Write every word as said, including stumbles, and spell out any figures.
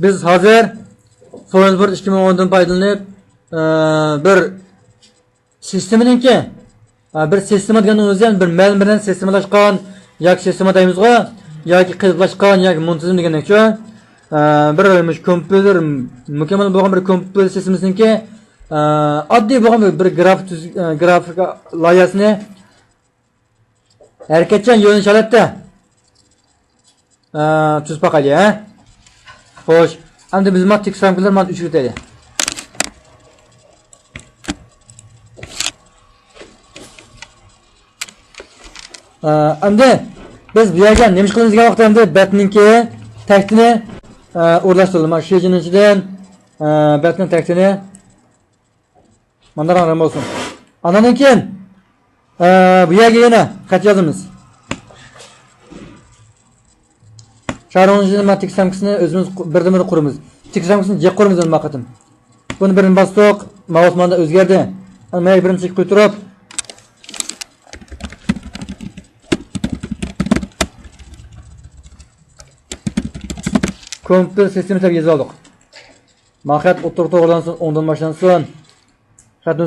بىز ھازىر سويۇنسبورد ئىككى مىڭ ئوندىن پايدىلىنىپ، ئە، بىر سىستېمىنىڭكى، ئە، بىر سىستېما دېگەننىڭ ئۆزى، يەنى بىر مەلۇم بىر نەرسە سىستېمىلاشقان ياكى سىستېما دەيمىزغۇ، ياكى قېلىپلاشقان ياكى مۇنتىزىم دېگەندەكچۇ. ئە، بىر مۇشۇ كومپيۇتېر، مۇكەممەل بولغان بىر كومپيۇتېر سىستېمىسىنىڭكى، ئە، ئاددىي بولغان بىر، بىر گراف تۈز-، ئە، گرافىكا لايىھەسىنى ھەرىكەتچان يۆنىلىش ھالەتتە، ئە، تۈزۈپ باقايلى، ھە؟ خوش. ئەمدى بىز مانا تېكىست رامكىلىرىنى مانا ئۆچۈرۈۋېتەيلى. ئە، ئەمدى بىز بۇ يەرگە نېمە ئىش قىلىمىز دېگەن ۋاقىتتا، ئەمدى بەتنىڭكى تەكتىنى، ئە، ئورۇنلاشتۇرىمىز. مانا شىجىنىڭ ئىچىدىن، ئە، بەتنىڭ تەكتىنى مانداق رەڭ بولسۇن. ئاندىن كېيىن، ئە، بۇ يەرگە يەنە خەت يازىمىز. شارۇڭجىنىڭ تېكىست رامكىسىنى ئۆزىمىز قۇ-، بىردىنبىر قۇرىمىز. تېكىست رامكىسىنى جىق قۇرىمىز ئەمدى بۇ قېتىم. بۇنى بىرنى باستۇق، مائۇس ماندا ئۆزگەردى. ئەمدى مانا بىرىنچى قويۇپ تۇرۇپ، كومپيۇتېر سىستېمىسى دەپ يېزىۋالدۇق. ما خەت ئوتتۇرىغا توغرىلانسۇن، ئوڭدىن باشلانسۇن. خەتنى